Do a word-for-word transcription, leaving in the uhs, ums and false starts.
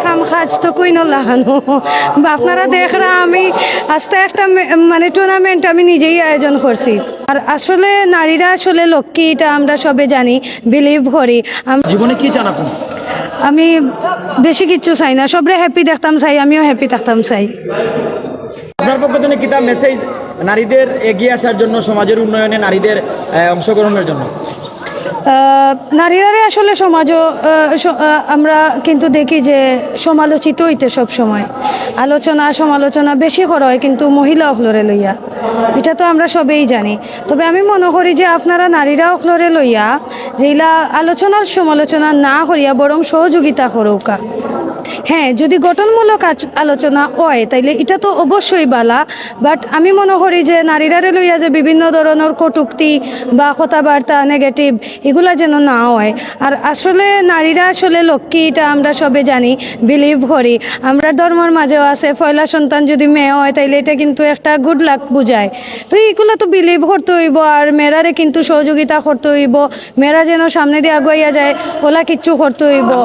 কাম কাজ তো কই না লাগানো। বা আপনারা দেখরা আমি আস্তে একটা মে-, মানে টুর্নামেন্ট আমি নিজেই আয়োজন করছি। আর আসলে নারীরা আসলে লক্ষ্মী, এটা আমরা সবে জানি, বিলিভ করি। আম- জীবনে কি চান আপনি? আমি বেশি কিচ্ছু চাই না, সবরে হ্যাপি দেখতাম চাই, আমিও হ্যাপি থাকতাম চাই। আপনার পক্ষ থেকে কিতা মেসেজ নারীদের এগিয়ে আসার জন্য, সমাজের উন্নয়নে নারীদের আহ, অংশগ্রহণের জন্য? আহ, নারীরারে আসলে সমাজও আহ, স- আহ, আমরা কিন্তু দেখি যে সমালোচিত হইতে সব সময়, আলোচনা সমালোচনা বেশি করা হয় কিন্তু মহিলা অকলরে লইয়া, এটা তো আমরা সবেই জানি। তবে আমি মনে করি যে আপনারা নারীরা অকলরে লইয়া যেইলা আলোচনার সমালোচনা না করিয়া বরং সহযোগিতা করউক্কা। হ্যাঁ, যদি গঠনমূলক আচ- আলোচনা হয় তাইলে এটা তো অবশ্যই বালা, বাট আমি মনে করি যে নারীরারে লইয়া যে বিভিন্ন ধরনের কটূক্তি বা কথাবার্তা নেগেটিভ, এগুলা যেন না হয়। আর আসলে নারীরা আসলে লক্ষ্মী, এটা আমরা সবে জানি, বিলিভ করি। আমরা ধর্মর মাঝেও আছে, পয়লা সন্তান যদি মেয়ে হয় তাইলে এটা কিন্তু একটা গুড লাক বুঝায়। তো এইগুলা তো বিলিভ করতে হইব, আর মেয়েরারে কিন্তু সহযোগিতা করতে হইব। মেয়েরা যেন সামনে দিয়ে আগুয়াইয়া যায়, ওলা কিচ্ছু করতে হইব।